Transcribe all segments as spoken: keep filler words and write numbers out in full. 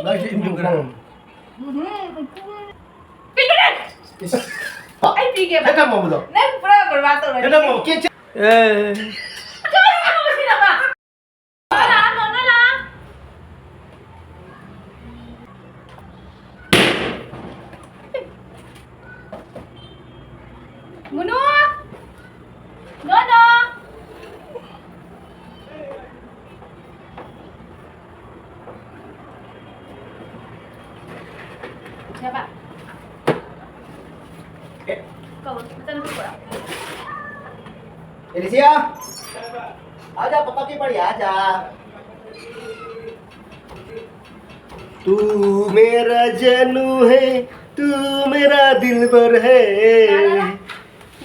ꯅꯪꯁꯦ ꯏꯃꯨꯡ ꯈꯔ ꯎꯝ꯫ ꯄꯤꯒꯅꯦ! ꯏꯁ꯫ ꯑꯩ ꯄꯤꯒꯦꯕ꯫ ꯈꯤꯇꯪ ꯃꯝꯕꯗꯣ꯫ ꯅꯪ ꯄꯨꯔꯥ ꯕꯔꯕꯥꯗ ꯇꯧꯔꯅꯤ꯫ ꯈꯤꯇꯪ ꯃꯝ-, ꯀꯦꯛꯁꯦ꯫ ꯑꯦ꯫ ꯀꯔꯤꯅꯣ ꯁꯤꯅ? ꯅꯣꯅꯣ ꯂꯥꯛꯑꯣ, ꯅꯣꯅꯣ ꯂꯥꯛꯑꯣ꯫ ꯃꯨꯅꯨ! ꯅꯣꯅꯣ! ꯁꯦꯕꯥ꯫ ꯀꯧ, ꯃꯆꯥꯅꯨꯄꯤ ꯄꯨꯔꯛꯑꯣ꯫ एलिसिया, आजा पापा के पास, आजा। तू मेरा जानू है, तू मेरा दिलबर है।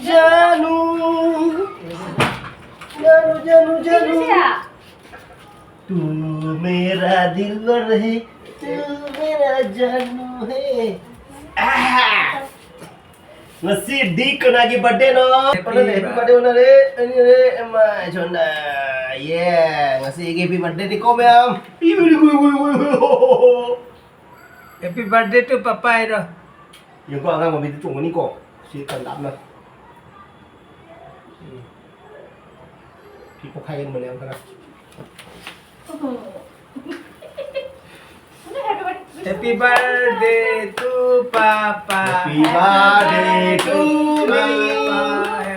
जानू, जानू, जानू, जानू। एलिसिया। तू मेरा दिलबर है, तू मेरा जानू है। आहा! Ngasi di kena lagi birthday no. Happy birthday. Happy birthday no re. Ini re, ema, chonda. Yeah, ngasi happy birthday ni ko, ma'am. Happy birthday to Papa iro. Yung ko angang mami tu tunggu ni ko. Si kan dap na. Hmm. Pi ko khayan mo na yang kana. Happy birthday to Papa. Happy birthday to me.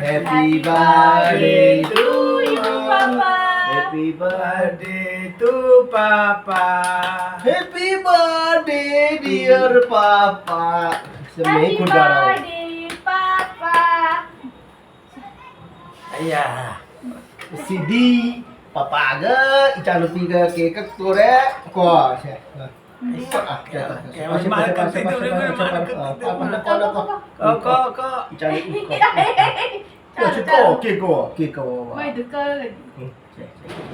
Happy birthday to you, Papa. Happy birthday to Papa. Happy birthday, dear Papa. Happy birthday, Papa. ꯑꯌꯥ꯫ ꯁꯤꯗꯤ ꯄꯄꯥꯒ ꯏꯆꯥꯅꯨꯄꯤꯒ cake ꯀꯛꯇꯣꯔꯦ꯫ ꯀꯣ, ꯁꯦ꯫ ꯑ, cake ꯀꯛ-, cake ꯁꯦ, ꯃꯥꯅ ꯁꯦ, ꯀꯛꯇꯣꯏꯗꯣ ꯁꯦ, ꯎꯔꯦ, ꯁꯦ, ꯃꯥꯅ ꯁꯦ, ꯀꯛꯇꯣꯏꯗꯣ꯫ ꯑ, papa, ꯀꯣ, ꯀꯣ, ꯀꯣ꯫ ꯀꯣ, ꯀꯣ, ꯀꯣ꯫ ꯏꯆꯥꯅꯨꯄꯤ ꯀꯣ꯫ ꯀꯣ, ꯁꯦ, ꯀꯣ, ꯀꯦꯛ ꯀꯣ, ꯀꯦꯛ ꯀꯣ, ꯕꯕꯥ꯫ ꯃꯣꯏꯗꯣ ꯀꯛꯑꯒꯗꯤ꯫ ꯎꯝ꯫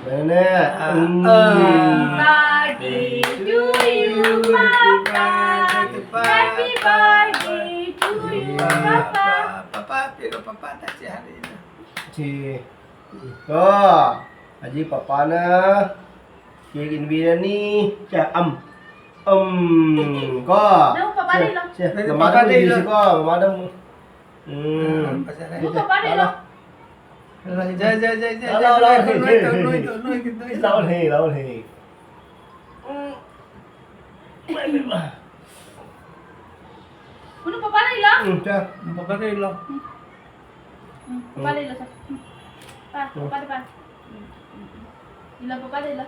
ꯑꯗꯨꯅꯦ꯫ ꯑꯥ, ꯎꯝ꯫ ꯑꯥ꯫ Birthday to you, Papa. Happy birthday to you, Papa. Papa, ꯄꯤꯔꯣ, ꯄꯄꯥ, ꯇꯥꯁꯤ ꯍꯥꯏꯔꯛꯏꯅ꯫ ꯁꯤ꯫ ꯀꯣ꯫ ꯍꯧꯖꯤꯛ ꯄꯄꯥꯅ ꯀꯦꯛ ꯏꯟꯕꯤꯔꯅꯤ꯫ ꯁꯦ, ꯑꯝ꯫ ꯑꯝ꯫ ꯀꯣ꯫ ꯅꯪ ꯄꯄꯥꯗ ꯁꯦ, ꯏꯜꯂꯣ꯫ ꯁꯦ, ꯅꯪ ꯃꯃꯥꯗ ꯄꯄꯥꯗ ꯏꯜꯂꯣ꯫ ꯃꯨꯟꯕꯤꯁꯤꯀꯣ, ꯃꯃꯥꯗ ꯃꯨꯟ-, ꯎꯝ꯫ ꯐꯖꯔꯦ꯫ ꯅꯪ ꯄꯄꯥꯗ ꯏꯜꯂꯣ꯫ ꯂꯥꯛꯑꯣ, ꯂꯥꯛꯑꯣ, ꯂꯥꯛꯑꯣ, ꯂꯥꯛꯑꯣ, ꯂꯥꯛꯑꯣ, ꯂꯥꯛꯑꯣ, ꯂꯥꯛꯑꯣ, ꯂꯥꯛꯑꯣ, ꯂꯥꯛꯑꯣ꯫ ꯎꯝ꯫ ꯀꯨꯅꯨ, ꯄꯄꯥꯗ ꯏꯜꯂꯣ꯫ ꯎꯝ, ꯆꯥ꯫ ꯄꯄꯥꯗ ꯏꯜꯂꯣ꯫ ꯎꯝ, ꯄꯄꯥꯗ ꯏꯜꯂꯣ, ꯆꯥ꯫ ꯎꯝ꯫ ꯄꯥ, ꯎꯝ꯫ ꯄꯄꯥꯗ ꯄꯥ꯫ ꯎꯝ, ꯎꯝ, ꯎꯝ꯫ ꯏꯜꯂꯣ, ꯄꯄꯥꯗ ꯏꯜꯂꯣ꯫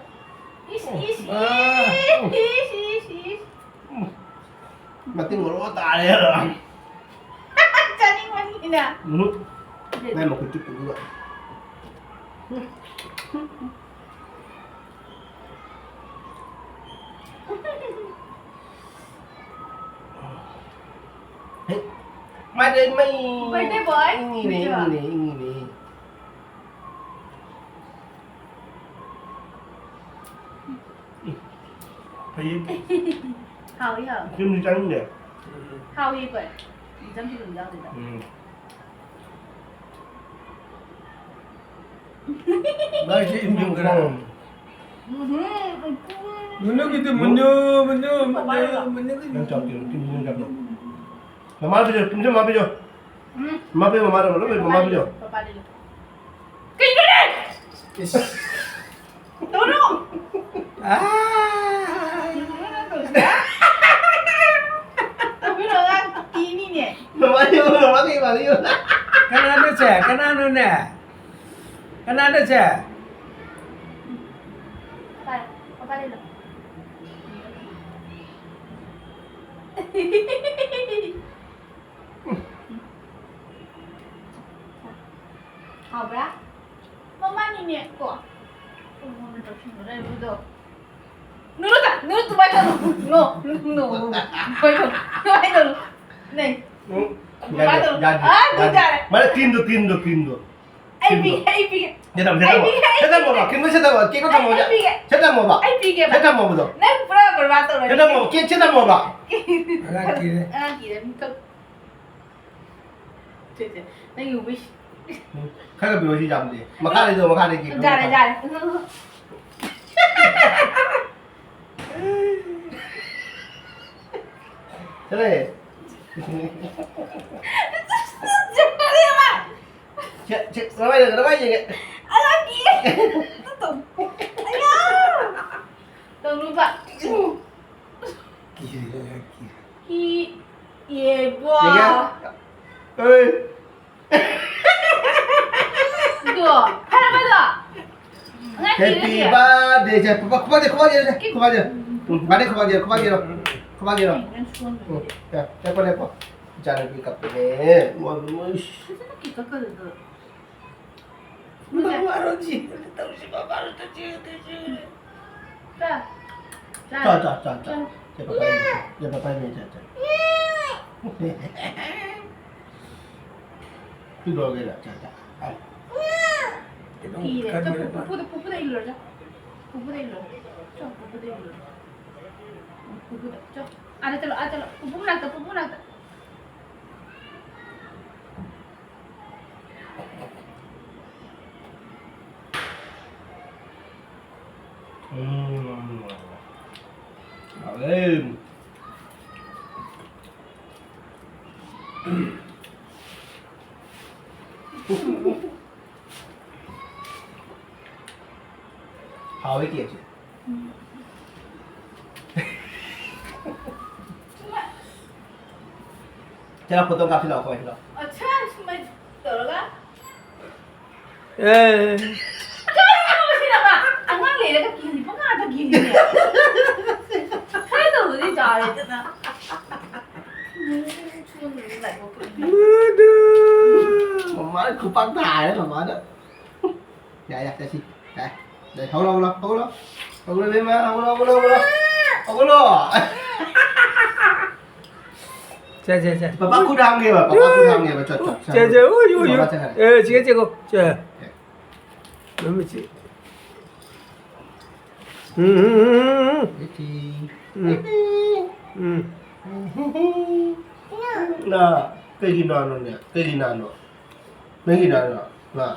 ꯏꯁ, ꯏꯁ, ꯑꯥ꯫ ꯏꯁ, ꯏꯁ, ꯏꯁ, ꯏꯁ꯫ ꯃꯇꯤꯟ ꯃꯔꯣ ꯇꯥꯔꯦ꯫ ꯆꯥꯅꯤꯡꯕꯅꯤꯅ꯫ ꯎꯝ꯫ ꯅꯪ ꯃꯈꯨꯠ ꯆꯨꯞꯄꯗꯨꯒ꯫ ꯍꯦ, ꯃꯥꯗꯤ ꯃꯩ꯫ Birthday boy? ꯏꯪꯉꯤꯅꯦ, ꯃꯆꯥ꯫ ꯏꯪꯉꯤꯅꯦ, ꯏꯪꯉꯤꯅꯦ꯫ ꯐꯩꯌꯦ꯫ ꯍꯥꯎꯏ, ꯍꯥꯎꯏ꯫ ꯌꯨꯝꯗꯤ ꯆꯥꯅꯤꯡꯗꯦ꯫ ꯍꯥꯎꯏ, ꯚꯥꯏ꯫ ꯏꯆꯝ ꯆꯝꯅ ꯆꯥꯕꯗꯨꯗ꯫ ꯎꯝ꯫ ꯅꯪꯁꯤ ꯏꯟꯖꯤꯟ ꯈꯔ꯫ ꯎꯝ꯫ ꯃꯅꯨꯡꯒꯤꯗꯨ ꯃꯨꯟꯅꯨ, ꯃꯨꯟꯅꯨ, ꯃꯨꯟꯅꯨ, ꯃꯅꯨꯡꯒꯤꯗꯨ꯫ ꯅꯪ ꯆꯥꯎ, ꯀꯩꯅꯣ, ꯇꯤꯟ ꯃꯨꯟꯅꯨ ꯆꯥꯕ꯭ꯔꯣ? ꯃꯃꯥ ꯄꯤꯖꯧ, ꯇꯨꯝꯁꯤꯟ ꯃꯃꯥ ꯄꯤꯖꯧ꯫ ꯎꯝ꯫ ꯃꯃꯥ ꯄꯤꯖꯧ, ꯃꯃꯥ ꯄꯤꯖꯧ, ꯂꯣꯏ ꯃꯃꯥ ꯄꯤꯖꯧ꯫ ꯄꯄꯥꯗꯤ ꯂꯩ꯫ ꯀꯩꯅꯣꯅꯦ? ꯏꯁ꯫ ꯅꯣꯅꯣ꯫ ꯑꯥ꯫ ꯇꯧꯕꯤꯔꯣ, ꯑꯉꯥꯡ ꯀꯤꯅꯤꯅꯦ꯫ ꯃꯃꯥ ꯄꯤꯖꯧ, ꯃꯃꯥ ꯄꯤꯖꯧ, ꯃꯃꯥ ꯄꯤꯖꯧ꯫ ꯀꯅꯥꯅꯣ ꯁꯦ? ꯀꯅꯥꯅꯣꯅꯦ? ꯀꯅꯥꯅꯣ ꯁꯦ? ꯄꯥꯏ, ꯄꯄꯥꯗꯤ ꯂꯩ꯫ ꯍꯥꯎꯕ꯭ꯔꯥ? ꯃꯃꯥꯅꯤꯅꯦ ꯀꯣ꯫ ꯑꯩꯉꯣꯟꯗ ꯇꯧꯁꯤꯟꯅ ꯂꯩꯕꯗꯣ꯫ ꯅꯨꯔꯨꯇ, ꯅꯨꯔꯨ ꯇꯨꯃꯥꯏ ꯇꯧꯅꯨ꯫ No, no, no, no. ꯇꯨꯃꯥꯏ ꯇꯧꯅꯨ, ꯇꯨꯃꯥꯏ ꯇꯧꯅꯨ꯫ ꯅꯦ꯫ ꯎꯝ꯫ ꯇꯨꯃꯥꯏ ꯇꯧꯅꯨ꯫ ꯌꯥꯗꯦ, ꯑꯥ, ꯌꯥꯗꯦ꯫ ꯇꯨ ꯌꯥꯔꯦ꯫ ꯃꯥꯅ creamꯗꯣ, creamꯗꯣ, creamꯗꯣ꯫ ꯑꯩ ꯄꯤꯒꯦ, creamꯗꯣ꯫ ꯑꯩ ꯄꯤꯒꯦ꯫ ꯁꯦ ꯊꯝꯃꯣ, ꯁꯦ ꯑꯩ ꯊꯝꯃꯣ꯫ ꯄꯤꯒꯦ, ꯑꯩ ꯁꯦ ꯊꯝꯃꯣꯕ, ꯄꯤꯒꯦ꯫ Creamꯗꯣ ꯁꯦ ꯊꯝꯃꯣꯕ꯫ ꯑꯩ, ꯑꯩ ꯄꯤꯒꯦ꯫ ꯁꯦ ꯊꯝꯃꯣꯕ꯫ ꯑꯩ ꯄꯤꯒꯦꯕ꯫ ꯁꯦ ꯊꯝꯃꯣꯕꯗꯣ꯫ ꯅꯪ ꯄꯨꯔꯥ ꯕꯔꯕꯥꯗ ꯇꯧꯔꯦ꯫ ꯁꯦ ꯊꯝꯃꯣꯕ, cake ꯁꯦ ꯊꯝꯃꯣꯕ꯫ ꯑꯉꯥꯡ ꯀꯤꯔꯦ꯫ ꯑꯉꯥꯡ ꯀꯤꯔꯦ꯫ ꯁꯦ, ꯁꯦ, ꯅꯪꯒꯤ wish꯫ ꯎꯝ, ꯈꯔ ꯄꯤꯔꯛꯑꯣ, ꯁꯤ ꯌꯥꯝꯗꯦ꯫ ꯃꯈꯥꯗꯩꯗꯣ, ꯃꯈꯥꯗꯩ cake ꯌꯥꯔꯦ, ꯃꯈꯥ꯫ ꯌꯥꯔꯦ꯫ ꯆꯠꯂꯍꯦ꯫ ꯁꯦ, ꯁꯦ, ꯀꯔꯝꯍꯥꯏꯅ, ꯀꯔꯝꯍꯥꯏꯅ ꯌꯦꯡꯒꯦ? ꯑꯌꯥ, ꯀꯤꯌꯦ꯫ ꯇꯧ-, ꯑꯌꯥ꯫ ꯇꯧꯅꯨꯕ꯫ ꯀꯤꯔꯦ, ꯀꯤꯔꯦ꯫ ꯀꯤ-, ꯌꯦꯕꯣ꯫ ꯌꯦꯡꯒꯦ? ꯑꯦ꯫ ꯑꯗꯣ, ꯐꯔꯕꯗꯣ? ꯑꯉꯥꯡ Happy ꯀꯤꯔꯗꯤ? Birthday ꯁꯦ, ꯈꯨꯕꯥꯛ, ꯈꯨꯕꯥꯛ ꯌꯦ, ꯈꯨꯕꯥꯛ ꯌꯦ, ꯈꯨꯕꯥꯛ ꯌꯦ꯫ ꯎꯝ, ꯕꯥꯔꯗꯦ ꯈꯨꯕꯥꯛ ꯌꯦ, ꯈꯨꯕꯥꯛ ꯌꯦ, ꯈꯨꯕꯥꯛ ꯌꯦ꯫ ꯅꯪ ꯁꯣꯟꯕ ꯎꯝ, ꯂꯩꯇꯦ꯫ ꯌꯥ, ꯂꯦꯞꯄꯣ, ꯂꯦꯞꯄꯣ꯫ ꯏꯆꯥꯅꯨꯄꯤ ꯀꯞꯄꯦꯅꯦ꯫ ꯃꯣꯏ, ꯃꯣꯏ, ꯏꯁ꯫ ꯐꯖꯅ ꯀꯤꯀꯛ ꯀꯜꯂꯤꯗꯣ꯫ ꯃꯃꯥꯔꯣ ꯆꯦ ꯇꯧꯁꯤ, ꯃꯃꯥꯔꯣ ꯇꯧꯁꯤ, ꯇꯧꯁꯤ꯫ ꯆꯥ꯫ ꯆꯥ, ꯆꯥ, ꯆꯥ, ꯆꯥ꯫ ꯆꯥ꯫ ꯆꯦ ꯄꯄꯥ ꯏꯃꯦ, ꯆꯦ ꯄꯄꯥ ꯏꯃꯦ, ꯆꯥ, ꯆꯥ꯫ ꯁꯤ ꯂꯣꯏꯔꯒ ꯆꯥ, ꯆꯥ꯫ ꯑꯥꯏ꯫ ꯀꯤꯔꯦ꯫ ꯆꯥ, ꯄꯨ-, ꯄꯨꯄꯨꯗ, ꯄꯨꯄꯨꯗ ꯏꯜꯂꯨꯔꯣ, ꯆꯥ꯫ ꯄꯨꯄꯨꯗ ꯏꯜꯂꯨꯔꯣ꯫ ꯆꯥ, ꯄꯨꯄꯨꯗ ꯏꯜꯂꯨꯔꯣ꯫ ꯄꯨꯄꯨꯗ, ꯆꯥ꯫ ꯑꯥꯗ ꯆꯠꯂꯣ, ꯑꯥꯗ ꯆꯠꯂꯣ꯫ ꯄꯨꯄꯨ ꯃꯅꯥꯛꯇ, ꯄꯨꯄꯨ ꯃꯅꯥꯛꯇ꯫ ꯎꯝ. ꯍꯥꯎꯔꯦ꯫ ꯍꯥꯎꯋꯦ ꯀꯦꯛꯁꯦ꯫ ꯆꯦ, ꯐꯣꯇꯣ ꯀꯥꯞꯁꯤ ꯂꯥꯛꯑꯣ, ꯀꯣꯏꯁꯤ ꯂꯥꯛꯑꯣ꯫ ꯑꯠꯁꯥ, ꯁꯨꯃꯥꯏ ꯇꯧꯔꯒ? ꯑꯦ꯫ ꯀꯔꯤꯅꯣ ꯁꯤꯅꯕ? ꯑꯉꯥꯡ ꯂꯩꯔꯒ ꯀꯤꯍꯟꯕ ꯉꯥꯛꯇ ꯀꯤꯍꯜꯂꯤꯅꯦ꯫ ꯈꯔ ꯇꯧꯕꯗꯤ ꯆꯥꯔꯦꯗꯅ꯫ ꯃꯃꯥ ꯈꯨꯄꯥꯛ ꯊꯥꯔꯦ ꯃꯃꯥꯗ꯫ ꯌꯥ, ꯌꯥ, ꯆꯠꯁꯤ꯫ ꯌꯥ꯫ ꯂꯩ, ꯍꯧꯒꯠꯂꯣ, ꯍꯧꯒꯠꯂꯣ, ꯍꯧꯒꯠꯂꯣ꯫ ꯍꯧꯒꯠꯂꯣ, ꯏꯕꯦꯝꯃ, ꯍꯧꯒꯠꯂꯣ, ꯍꯧꯒꯠꯂꯣ, ꯍꯧꯒꯠꯂꯣ꯫ ꯍꯧꯒꯠꯂꯣ꯫ ꯁꯦ, ꯁꯦ, ꯁꯦ꯫ ꯄꯄꯥ ꯈꯨꯠ ꯍꯥꯝꯒꯦꯕ, ꯄꯄꯥ ꯈꯨꯠ ꯍꯥꯝꯒꯦꯕ, ꯆꯠ, ꯆꯠ, ꯆꯠ꯫ ꯁꯦ, ꯁꯦ, ꯎꯏ, ꯎꯏ, ꯎꯏ꯫ ꯄꯄꯥ ꯆꯠꯈ꯭ꯔꯦ꯫ ꯑꯦ, ꯆꯤꯛꯑꯦ, ꯆꯤꯛꯑꯦꯀꯣ꯫ ꯁꯦ꯫ ꯃꯃꯤꯠꯁꯤ꯫ ꯎꯝ, ꯎꯝ, ꯎꯝ, ꯎꯝ꯫ ꯏꯇꯤ꯫ ꯎꯝ꯫ ꯏꯇꯤ꯫ ꯎꯝ꯫ ꯅꯥ, ꯀꯩꯒꯤ ꯅꯥꯅꯣꯅꯦ? ꯀꯩꯒꯤ ꯅꯥꯅꯣ? ꯅꯪꯒꯤ ꯅꯥꯅꯣ? ꯅꯥ꯫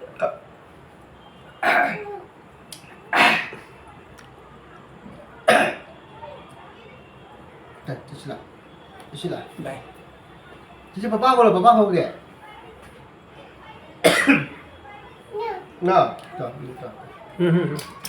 ꯇꯠ, ꯆꯠꯁꯤꯂꯥ꯫ ꯆꯠꯁꯤꯂꯥ꯫ ꯚꯥꯏ꯫ ꯆꯦꯆꯦ, ꯄꯄꯥ ꯀꯧꯔꯣ, ꯄꯄꯥ ꯀꯧꯒꯦ꯫ ꯅ, ꯇꯣ, ꯇꯣ꯫ ꯎꯝ, ꯎꯝ, ꯎꯝ꯫